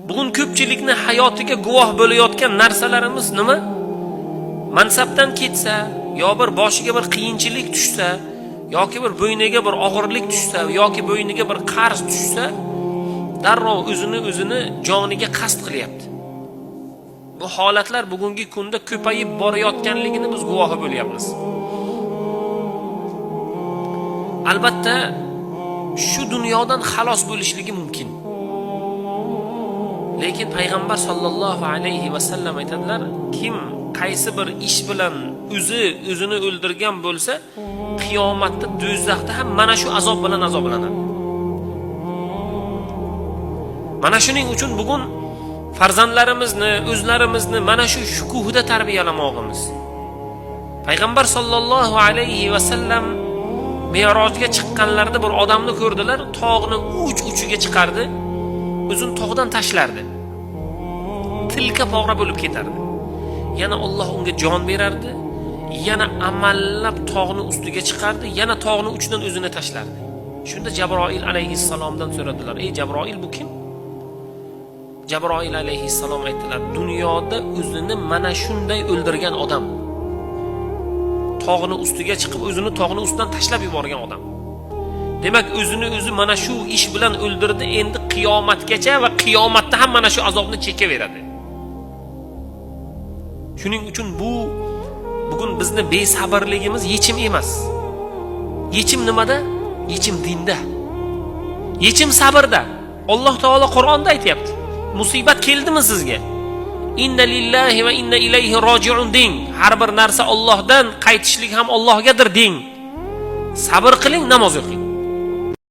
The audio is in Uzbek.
Bugun ko'pchilikni hayotiga guvoh bo'layotgan narsalarimiz nima? Mansabdan ketsa, yo bir boshiga bir qiyinchilik tushsa, yoki bir bo'yniga bir og'irlik tushsa, yoki bo'yniga bir qarz tushsa, darrov o'zini joniga qasd qilyapti. Bu holatlar bugungi kunda ko'payib borayotganligini biz guvohi bo'lyapmiz. Albatta, shu dunyodan xalos bo'lishligi mumkin. Lekin payg'ambar sollallohu alayhi va sallam aytadilar, kim qaysi bir ish bilan o'zini o'ldirgan bo'lsa, qiyomatda do'zaxda ham mana shu azob bilan azoblanadi. Mana shuning uchun bugun farzandlarimizni, o'zlarimizni mana shu shukuhda tarbiyalamog'imiz. Payg'ambar sollallohu alayhi va sallam Mi'rojga chiqqanlarida bir odamni ko'rdilar, tog'ni uch-uchiga chiqardi, o'zini tog'dan tashlardi. Tilka pora bo'lib ketardi. Yana Alloh unga jon berardi, yana amallab tog'ni ustiga chiqardi, yana tog'ni uchidan o'zini tashlardi. Shunda Jabroil alayhissalomdan so'radilar: "Ey Jabroil, bu kim?" Jabroil alayhissalom aytdilar: "Dunyoda o'zini mana shunday o'ldirgan odam. Tog'ni ustiga chiqib o'zini tog'ni ustidan tashlab yuborgan odam. Demak, o'zini o'zi mana shu ish bilan o'ldirdi, endi qiyomatgacha va qiyomatda ham mana shu azobni chekaveradi." Shuning uchun bu bugun bizni besabrligimiz yechim emas. Yechim nimada? Yechim dinda. Yechim sabrda. Alloh taolo Qur'onda aytayapti. Musibat keldimi sizga? Inna lillahi va inna ilayhi roji'un deng. Har bir narsa Allohdan, qaytishlik ham Allohgadir deng. Sabr qiling, namoz o'qing.